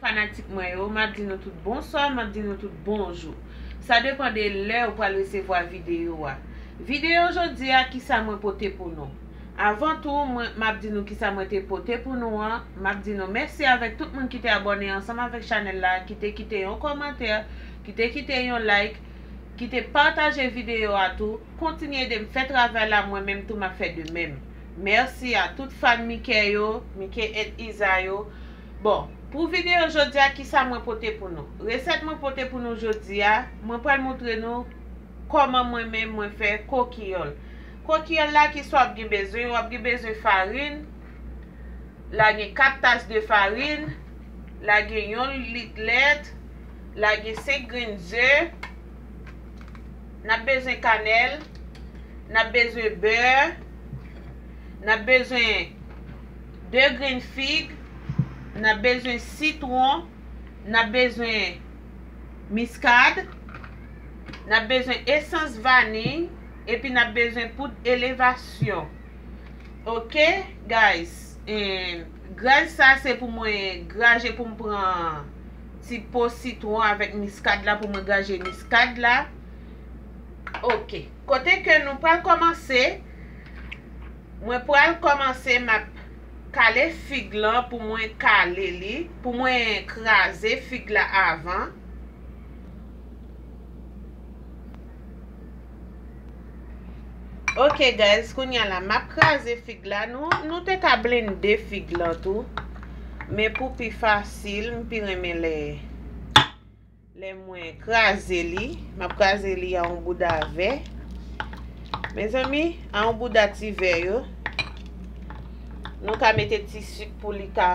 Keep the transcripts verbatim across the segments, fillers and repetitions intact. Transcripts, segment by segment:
Fanatik mwen yo, m ap di nou tout bonswa, m ap di nou tout bonjou. Sa depann de lè ou pral resevwa videyo a. Videyo jodi a, kisa mwen pote pou nou? Avan tou, mwen, m ap di nou kisa mwen te pote pou nou an. M ap di nou mèsi avèk tout moun ki te abòne ansanm avèk chanèl la, ki te kite yon kòmantè, ki te kite yon like, ki te pataje videyo a tou. Kontinye ede m fè travay la, mwen menm tou m ap fè de menm. Mèsi a tout fan Mike yo, Mike et Iza yo. Bon, pou videyo jodi a, kisa mwen pote pou nou? Resèt mwen pote pou nou jodi a, mwen pral montre nou kòman mwen menm mwen fè kokiyòl. Kokiyòl la, kisa w ap gen bezwen? W ap gen bezwen farin, la gen kat tas de farin, la gen yon lit lèt, la gen senk grenn ze, n ap bezwen kanèl, n ap bezwen bè, n ap bezwen de grenn fig, n ap bezwen sitwon, n ap bezwen miskad, n ap bezwen esans vaniy, epi n ap bezwen poud elevasyon. Ok, guys. Em, graj sa se pou mwen graje, pou m pran ti po sitwon avèk miskad la, pou mwen graje miskad la. Ok. Kote ke nou pral kòmanse, mwen pral kòmanse, m ap kale fig lan pou mwen kale li, pou mwen kraze fig la avan. Ok, guys, kounye a la, m ap kraze fig la. Nou, nou te ka blende fig lan tou. Men pou pi fasil, m pi renmen lè, lè mwen kraze li. M ap kraze li a yon bouda vè. Mezanmi, a yon bouda ti vè yo. Nou ka mete ti sik pou li ka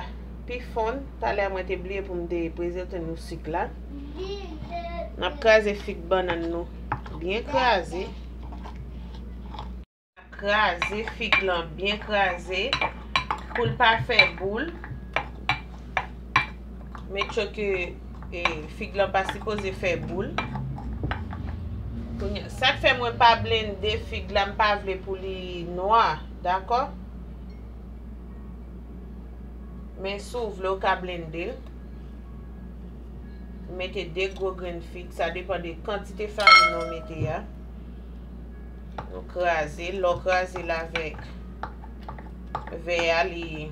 pi fonn. Talè a mwen te bliye pou m te prezante nou sik la. N ap kraze fik bannann nou byen kraze. Kraze fig lan byen kraze pou l pa fè boul. Make sure ke, e, fig lan pa sipoze fè boul. Kounye a, sa k fè mwen pa blende fig la, m pa vle pou li nwa, dakò? Men si w vle, w ka blende l. Mete de gwo grenn fig, sa depann de kantite farin ou mete a. Nou kraze, lè w kraze l avèk vè a, li,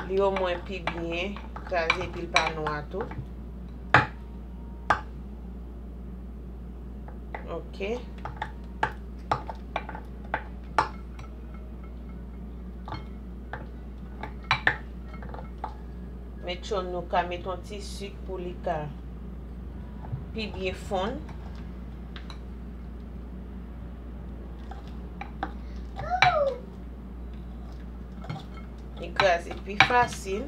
li omwen pi byen kraze, epi l pa nwa tou. Ok. Make sure nou ka met yon ti sik pou li ka pi byen fonn. Li kraze pi fasil.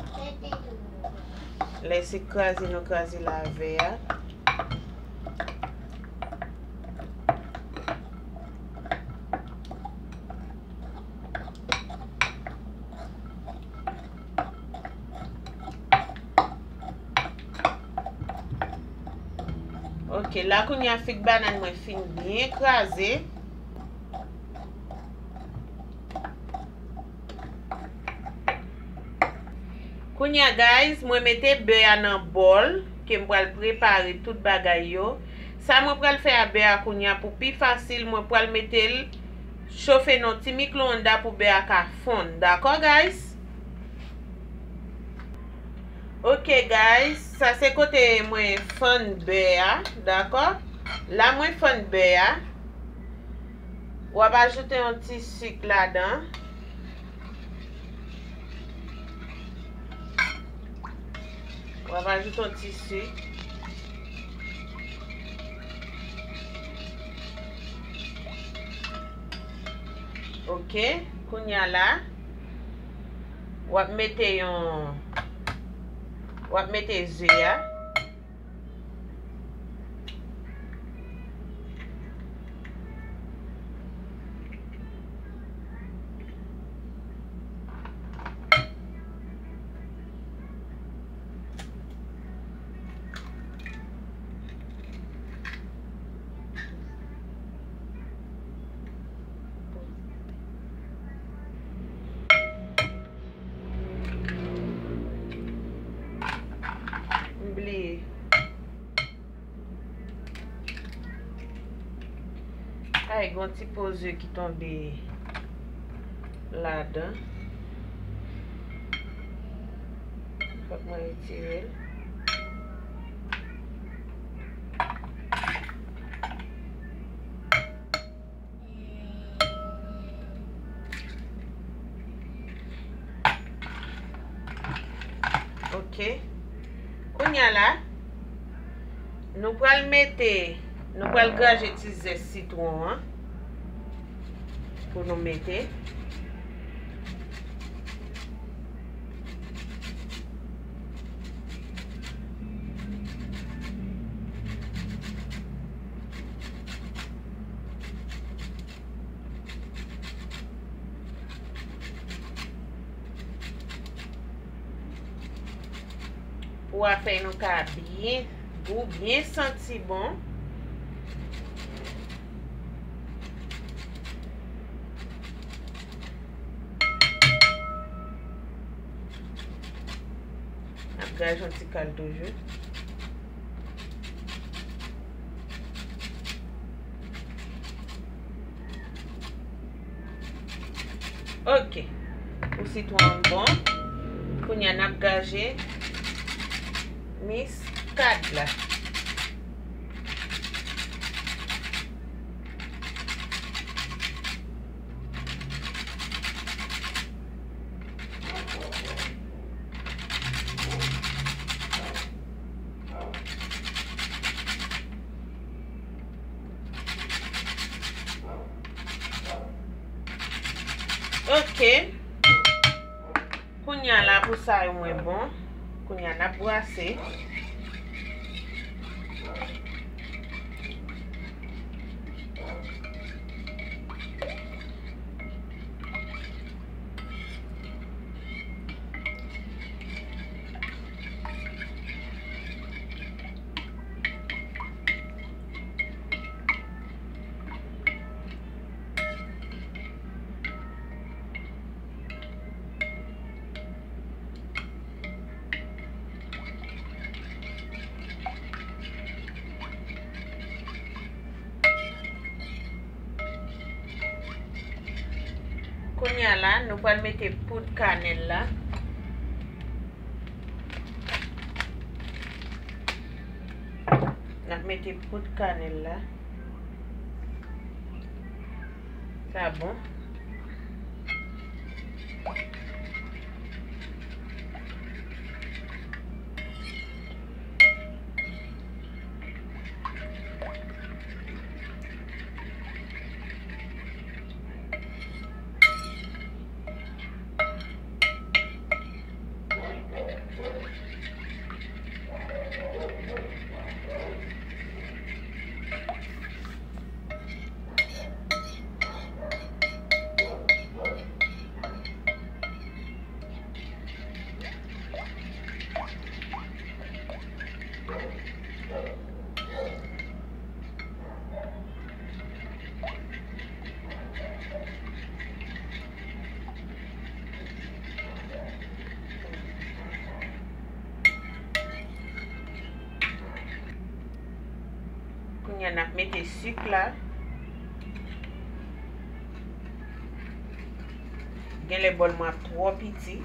Lè se kraze, nou kraze l avè a. Ok, la kounye a fig bannann mwen fin byen kraze. Kounye a, guys, mwen mete bè a nan bòl ke m pral prepare tout bagay yo. Sa mwen pral fè a bè a kounye a pou pi fasil, mwen pral mete l chofe nan ti mikroonda pou bè a ka fonn. Dakò, guys? Ok, guys, sa se kote mwen fann bè a, dakò? La mwen fann bè a. W ap ajoute yon ti sik ladan. W ap ajoute yon ti sik. Ok, kounye a la, w ap mete yon, w ap mete ze a. Ay, gen yon ti po ze ki tonbe ladan. Fòk mwen retire l. Ok. Kounye a la, nou pral mete, nou pral graje ti zès sitwon an pou nou mete. Pou afè nou ka byen gou, byen santi bon. N ap graje yon ti kal toujou. Ok. Pou sitwon an bon. Kounye a n ap graje miskad la. Ok. Kounye a la pou sa yo mwen bon. Kounye a n ap brase. Kounye a la, nou pral mete poud kanèl la. N ap mete poud kanèl la. Sa bon. Kounye a n ap mete sik la. Genlè bòl mwen ap twò piti.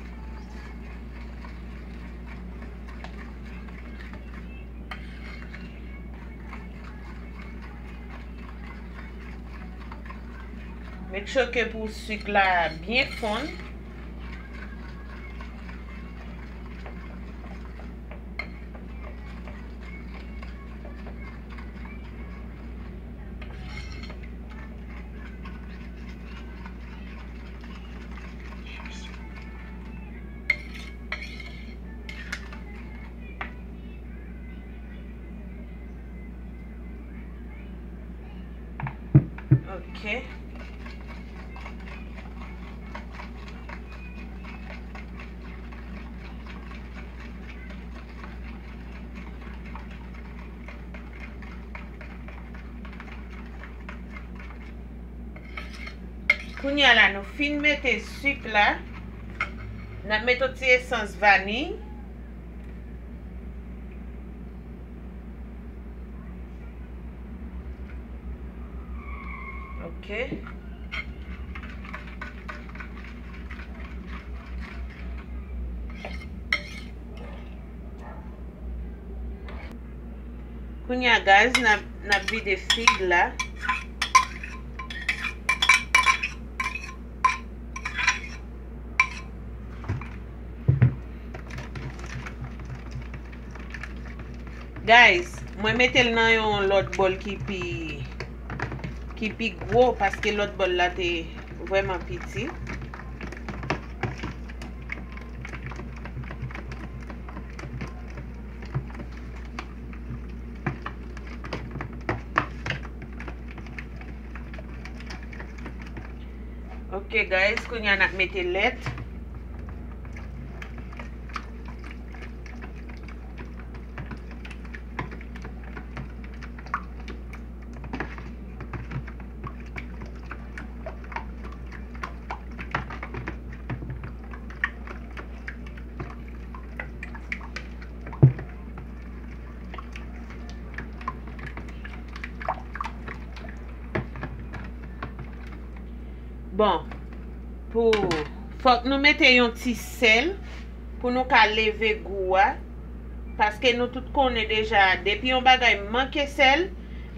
Make sure ke pou sik la byen fonn. Ok. Kounye a la, nou fin mete sik la. N ap mete yon ti esans vaniy. N Ok. Kounye a, guys, n ap, n ap vide fig la. Guys, mwen mete l nan yon lòt bòl ki pi, ki pi gwo, paske lòt bòl la te vrèman piti. Ok, guys, kounye a n ap mete lèt. Bon, pou, fòk nou mete yon ti sèl pou nou ka leve gou a. Paske nou tout konnen deja, depi yon bagay manke sèl,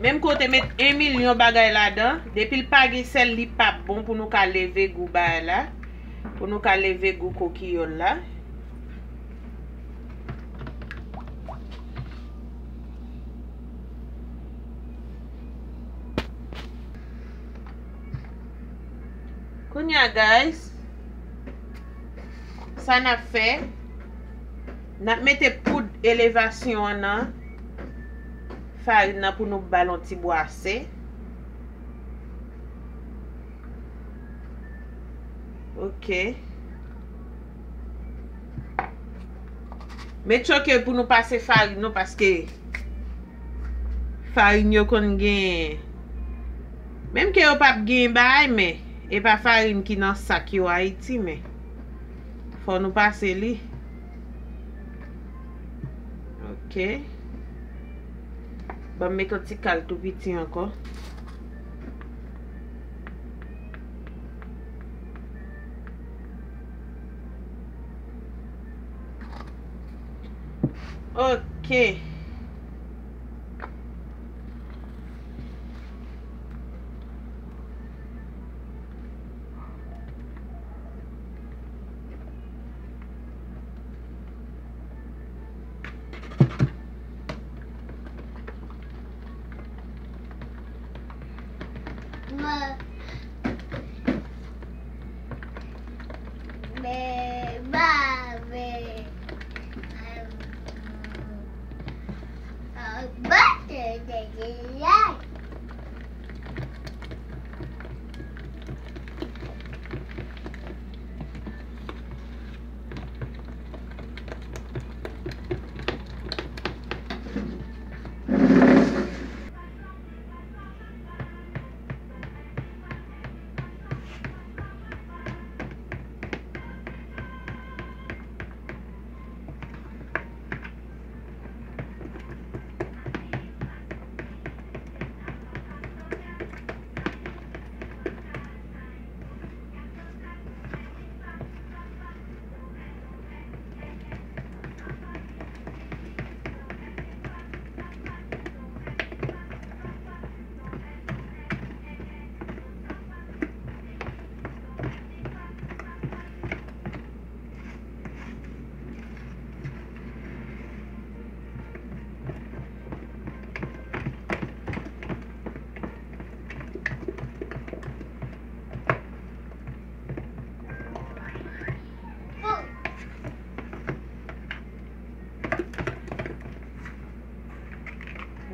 menm ke w te met en milyon bagay ladan, depi l pa gen sèl, li p ap bon pou nou ka leve gou bagay la, pou nou ka leve gou kokiyòl la. Kounye a, guys, sa n ap fè, n ap mete poud elevasyon an nan farin nan pou nou ba l yon ti bwase. Ok. Make sure ke pou nou pase farin nou, paske farin yo konn gen, menm ke yo p ap gen bagay, men e pa farin ki nan sak yo Ayiti, men fò nou pase li. Ok. Ban m met yon ti kal tou piti ankò. Ok.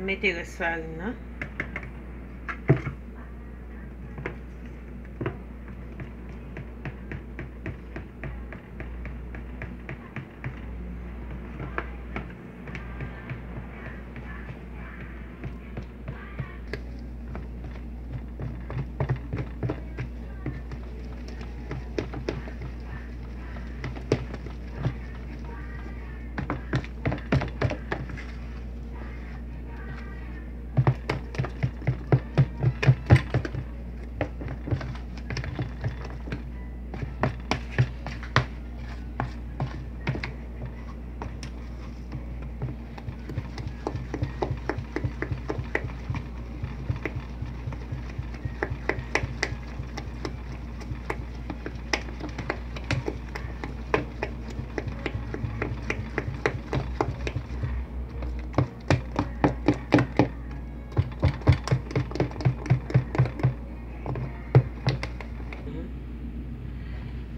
Mete rès farin nan.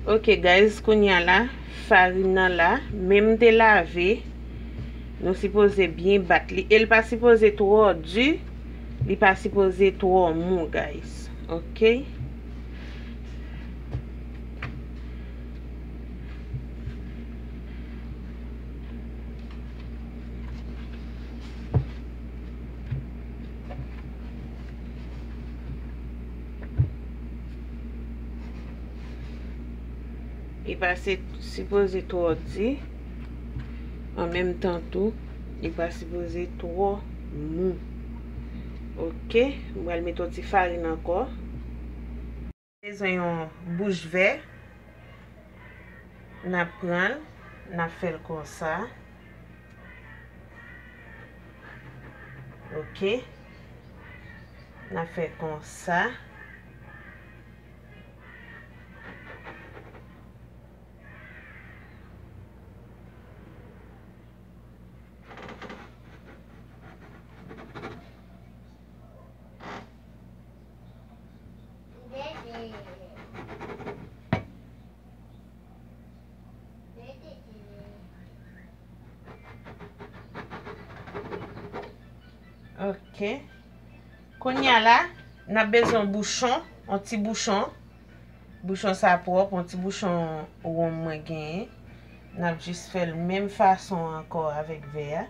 Ok guys, kounye a la, farin nan la, men m te lave, nou sipoze byen bat li. E l pa sipoze twò di, li pa sipoze twò mou, guys. Ok? Li pa se, sipoze twò di. An menm tan tou, li pa sipoze twò mou. Ok, m pral mete yon ti farin ankò. Bezwen yon bouch vè. N ap pran l, n ap fè l konsa. Ok. N ap fè konsa. Ok. Kounye a la, n ap bezwen yon bouchon, yon ti bouchon. Bouchon sa pwòp, yon ti bouchon wonm mwen genyen. N ap jis fè l menm fason ankò avèk vè a.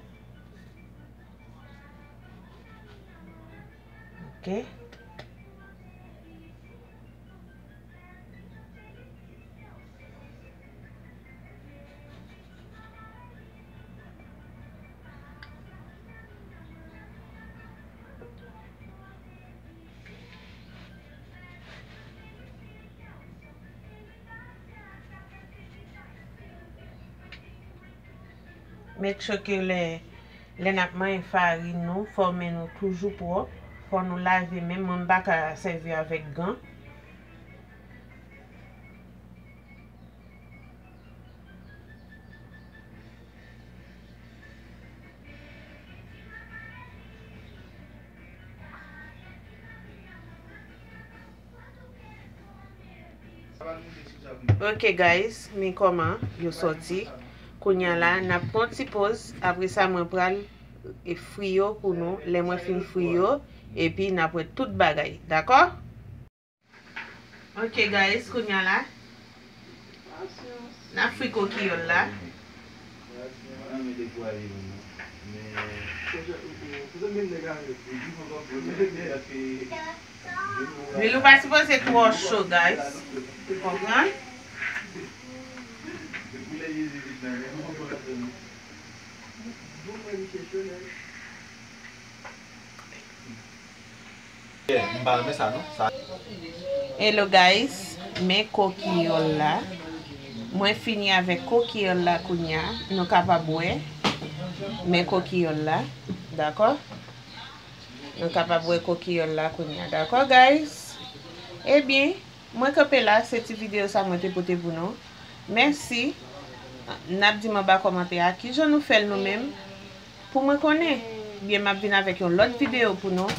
Ok. Make sure ke lè, lè n ap manyen farin nou, fò men nou toujou pwòp. Fò nou lave men. Mwen, m pa ka sèvi avèk gan. Ok guys, men kòman yo sòti. Kounye a la, n ap pran ti poz. Apre sa, mwen pral e fri yo pou nou. Lè mwen fin fri yo, epi n ap wè tout bagay. Dakò? Ok guys, kounye a la, n ap fri kokiyòl la. Lwil ou pa sipoze twò cho, guys. Ou konprann? Yeah, m pa renmen sa non. Sa Hello guys, men kokiyòl la. Mwen fini avèk kokiyòl la kounye a. Nou kapab wè. Men kokiyòl la. Dakò? Nou kapab wè kokiyòl la kounye a. Dakò, guys? Ebyen, mwen kanpe la, se ti videyo sa mwen te pote pou nou. Mèsi. N ap di m anba kòmantè a kijan nou fè l nou menm. Pou mwen konnen. Byen, m ap vin avèk yon lòt videyo pou nou.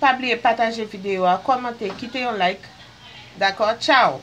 Pa bliye pataje videyo a, kòmante, kite yon like. Dakò? Tchao!